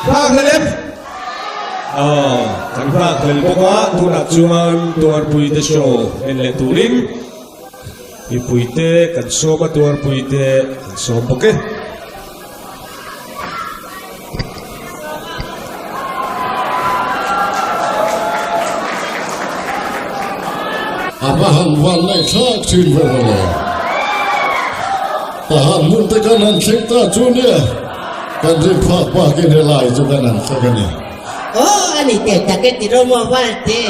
Nghakhlel em? Aw, kan nghakhlel bawk a, tunah chuan Tuarpuite show en leh turin mipuite kan sawm a, Tuarpuite kan sawm bawk e. A va han van laih thlak thin ve mawle. Ta han hmun te kan han thleng ta chu nia, kan rin phak bakin helai chu kan han thleng a ni. Aw, a ni teh tak e ti rawh maw Valte.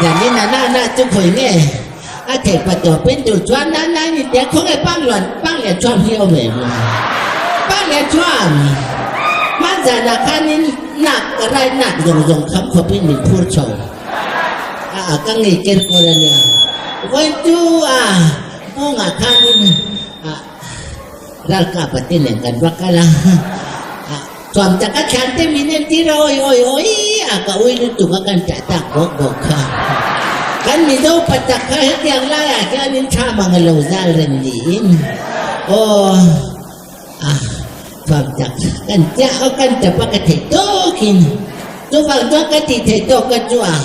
Zanin a nana chu khawi nge a theih pa tawp in tur chuan nan lai ni teh khaw nge pang luan pang leh chuam hi awm em? Pang leh chuam hman zanah khanin nak ka rai nak zawng zawng kham khawpin min phur chho. A a ka ngei ker kawr a nia. Vawiin chu a bungah khanin a ralkap a te nen kan va kal a. A thuam tak a thlan te min entir a awi awi awi a ka ui lutuk a kan tah tak bawk bawk kha. Kan Mizo pa tak kha hetiang laiah hianin thlam ang a lo zal reng niin aw a thuam tak kan chiah a kan tap a ka theih tawkin chuvang chuan ka tih theih tawk ka chu a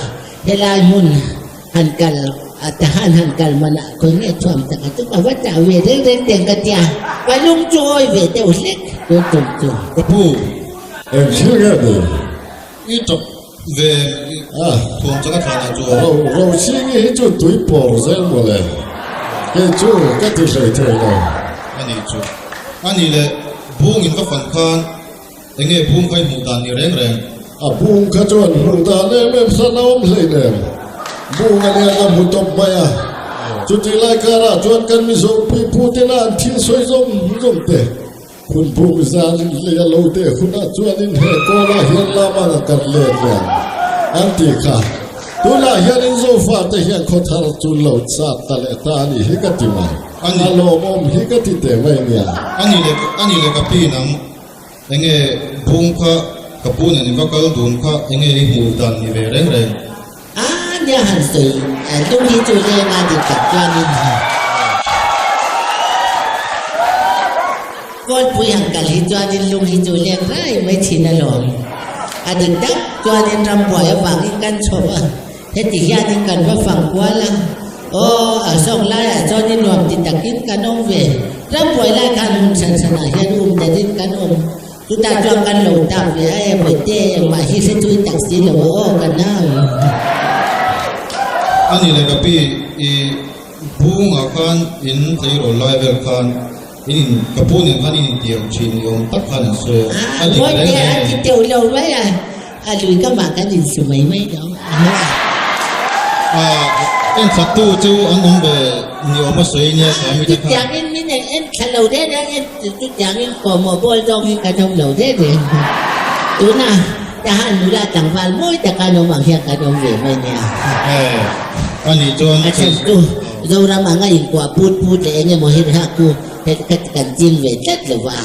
helai hmun han kal a tahan han kal manah khawi nge thuam tak a chu ka va chah ve reng reng teng ka tia ka lung chu awi ve deuh hlek tun tum chu. Ka pu, eng thil nge ni? I tap ve thuam chak a thlan ah chuan. Ro ro chhingi hi chu tui pawr zel mawle. Kei chu ka ti hlei thei lo. A nih chu. A nih leh bung in va fan khan enge bung kha i hmuh dan ni reng reng? A bung kha chuan hmuh dan em em san a awm hlei nen. Bung a nia ka hmu tawp mai a. Chutih lai karah chuan kan Mizo pipu tena an thil sawi zawm zawm te. Hun buk zan lei a lo deh hunah chuanin he kawlah hian lamang a kal let reng an tih kha. Tunah hianin Zofate hian khawthar chu lo chak ta leh ta a nih hi ka ti mai. A lawmawm hi ka ti teh mai nia. A nih leh a nih leh ka pi nang enge bung kha ka pu nen i va kal dun kha enge i hmuh dan ni ve reng reng. A nia han sawi lung hi chu leng a dik tak chuanin Kawlpui han kal hi chuanin lung hi chu leng rai mai thin alawm. A dik tak chuanin rambuai avangin kan chho a, heti hianin kan va fang kual a, aw a zawk laiah chuanin nuam ti takin kan awm ve. Rambuai lai khan hmun hran hranah hian um datin kan awm. Chutah chuan kan lo tak ve a e Bawihte, engmah hi hre thui tak si lo a aw ka nau. A ni le ka pi, i bungah khan in tleirawl lai vel khan in in ka pu nen khan in intiam thin ni awm tak khan an sawi a, a dik reng Bawihte reng a ti teuh lo mai a, a lui ka mah kan insu mai mai lo. A en thlattu chu an awm ve ni awm a sawi nia ka mi te khan. Chutiangin min en thla lo reng reng en chutiangin kawhmawh bawl zawng hi kan awm lo reng reng. Tuna tahan nula tlangval mawi taka an awm ang hian kan awm ve mai nia. A nih chuan A chhan chu Zoram anga inkuah put put leh eng emaw hi hak chu kan ching ve tlat lo va.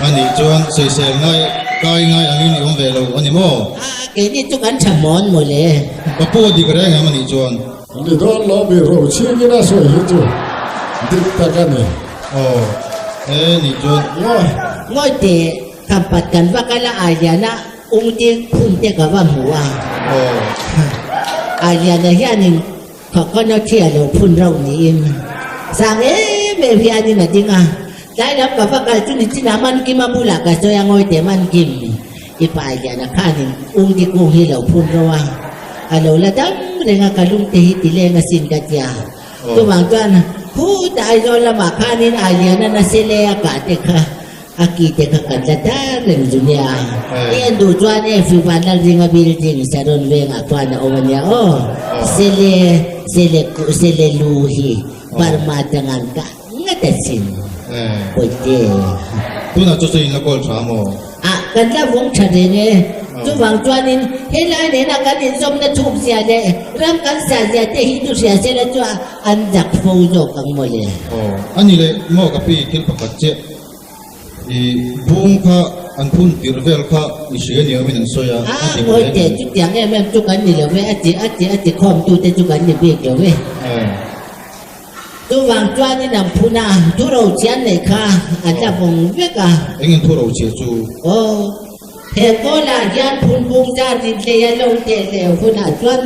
A nih chuan sawisel ngai kai ngai angin i awm ve lo a ni maw? A, keini chu kan tha mawn maw le. Ka pu a dik reng em a nih chuan. Ni dawn lo mi ro chhingin a sawi hi chu dik tak a ni. Aw, e nih chuan. Ngawi. Ngawi teh, khampat kan va kal a Ailiana ungti khum te ka va hmu a. Aw. Ailiana hianin Coconut hi a lo phun rauh niin sang em em hianin a ding a, tlai lam ka va kal chu ni chinah Mankima bulah ka sawi a, ngawi teh Mankim, i pa liana khanin ungti kung hi lo phun rauh a, a lo la dam reng a, ka lungte hi ti leng asin ka ti a, chuvang chuan khutah Aizawl lamah khanin Ailiana nase le a kah te kha A ki te kha kan tla tar reng zu nia. I en duh chuan e Fivan Lalringa building Saron vengah khuan a awm a nia aw. Sele sele sele lu hi Burma atanga an kah ngat a sin. Pawite. Tunah chu chu in la kawl tha maw? A kan la vawng tha reng e. Chuvang chuanin helai nena kan inzawmna chhuk zia leh ram kan sa zia te hi chu hria sela chu an zak fo zawk ang maw le. Aw a ni leh maw ka pi thil pakhat chiah. I bung kha an phun tirh vel kha i hria ni awmin an sawi a, a dik Ngawi teh, chutiang em em chu kan ni lo ve, a ti a ti a ti khawmtute chu kan ni bik lo ve. Chuvang chuanin an phun a, thu rochian nei kha a tla vawng vek a. Engin thu rochia chu? Aw, he kawlah hian phun bung zat in hlei a lo teh leh hunah chuan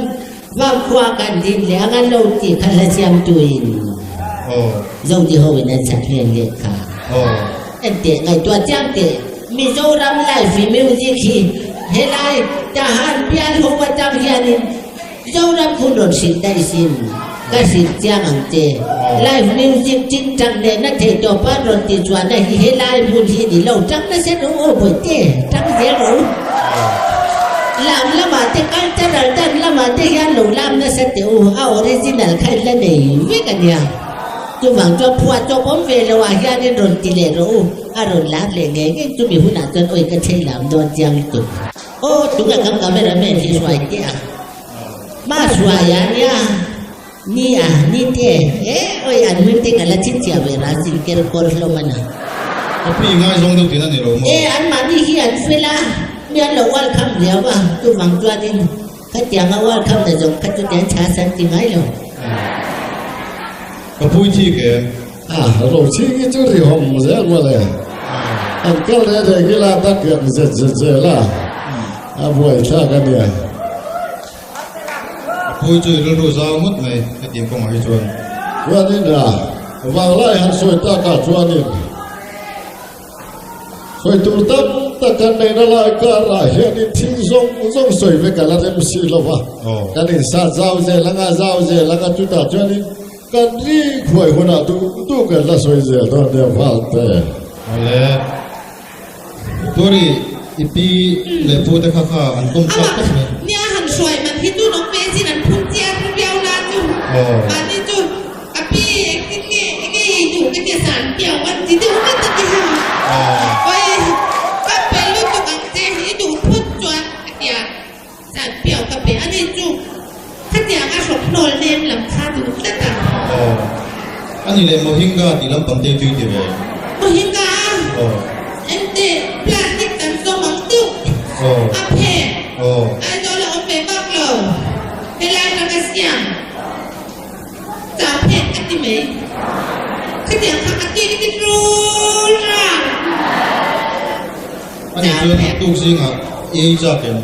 vangkhua kan din leh ang an lo tih kha hla siamtuin Zodi hoin an sak hlen leh kha. Enteh ngaihtuah chiang teh, Mizoram live music hi helai Tahan bial ho atang hianin Zoram hun rawn hrilh daih sin, ka hrilh chiang ang che. Live music chin chang leh na thei tawp a rawn ti chuan a hi helai hmun hi ni lo tang nasa rawh aw bawihte, tang zel rawh u. Lam lamah te cultural dan lamah te hian lo lam nasa teh u, a original kha in la nei vek a nia. Chuvang chuan phuah chawp awm ve lo ah hianin rawn ti leh rawh u, a rawn lar leh ngei ngei chumi hunah chuan awi ka chhei lam dawn chiang lutuk. Aw tunge kan camera man hi hruai teh a ma hruai a nia ni a ni te e oi an hming te ka la chhinchhiah ve ra sin ker kawr hlawm a na. Ka pi ngaizawng deuh tihna ni lo maw? E an mahni hi an fel a mi an lo welcome riau a chuvang chuanin khatianga welcome na zawng kha chu tian chha san ti ngai lo. Ka pui thik e. A roching hi chu rihawm zel mawle. An kal reng reng ila tak ang zet zet zel a, a buaithlak a nia. A pui chu i rilru zau ngawt mai hetiang kawngah hi chuan. Chuanin a vanglai han sawi takah chuanin sawi tur tam tak kan neihna lai karah hianin thil zawng zawng sawi vek a la rem si lo va. Kan insat zau zel anga zau zel anga chutah chuanin Kan ri khuai hunah duh duh kan la sawi zel dawn nia Valte. Awle. Tuari i pi leh pu te kha kha an kawm chhuak tawp mai. Nia han hruai man hi chu nong ve chin an phun chiar viau na chu. Mahni chu a pi engtin nge enge i duh ka tia san piau an ti deuh vat a ti ha. Oi ka pe lutuk ang che i duh phut chuan ka tia. San piau ka pe a ni chu khatiang a hrawk hnawl nem lam kha duh tlat a. Aw. A ni leh Mohinga tih lampang te tui ti ve. Mohinga a? Aw. Ente plastic kan zawm ang deuh. Aw. A phe. Aw. Aizawl a awm ve vak lo. Helai ranga siam. Chau phet a ti mai. Khatiang kha a ti ti rul rang. A ni chuan tuk zingah i ei chak em?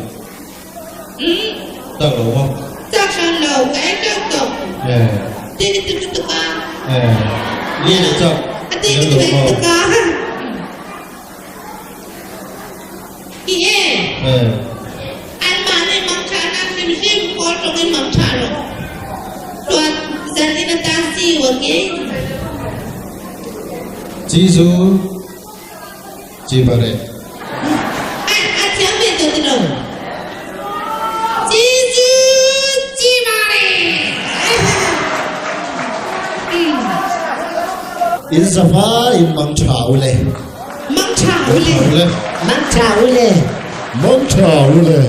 Chak lo maw? Chak hran lo, ka ei teuh tawh. Ti ti ti lutuk a. Li leh chak. A ti ti ti lutuk a. Ti e. An mahni mang tha nan hrim hrim kawl tawngin mang tha rawh. Chuan zanin atan see you again. Jizu. Chibare. A thiam ve tawh ti lo. Jizu chibare. In zava in mang tha u le. Mang tha u le. Mang tha u le. Mang tha u le.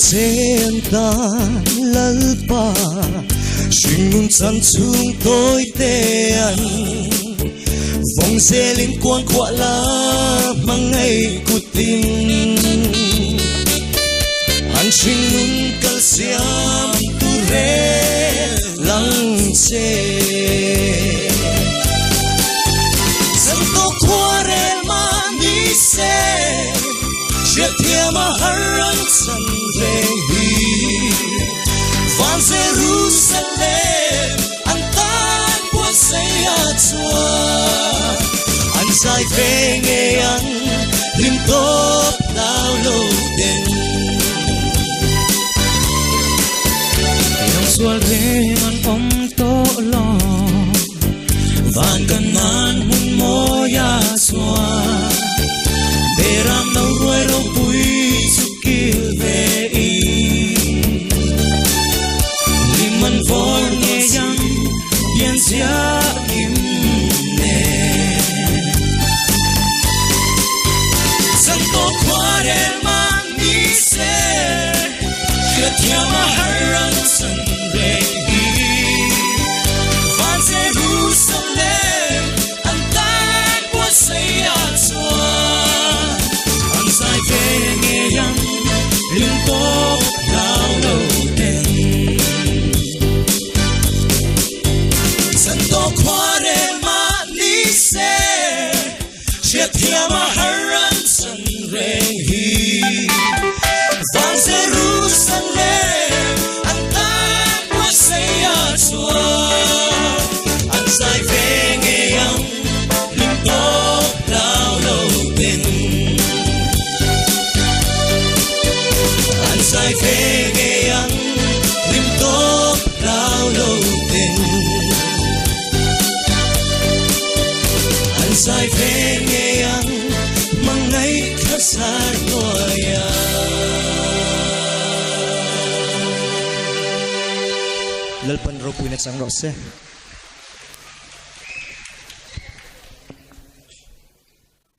che an tan Lalpa Hringnun chan chhung tawi te an Vawng zelin kuang kuah la hmangaih kutin An hringnun kal siam tu rel lang che Dân tawh khua rel mah ni se Hriatthiam a har ang chan reng hi Van Jerusalem an tan buatsaih a chuan An zai ve ngei ang hlim tawp hlau lo den. Tiang sual reng an awm tawh lo Van kan nan hmun mawi a chuan Beram no ruai ropui chu kil ve in Lim an vawr ngei ang pian zia kim nen Dân tawh khua rel mah ni se Hriatthiam a har ang chan reng hi Van Jerusalem an tan buatsaih a chuan An zai ve ngei ang lung tawp hlau lo ten Dân tawh khua rel mah ni se Hriatthiam a har an chan reng hi Van Jerusalem an tan buatsaih a chuan An zai ve ngei ang hlim tawp hlau lo ten An zai ve ngei ang hlim tawp hlau lo ten An zai ve ngei ang hmangaih thla zar hnuaia. Lalpan ropuina chang rawh se.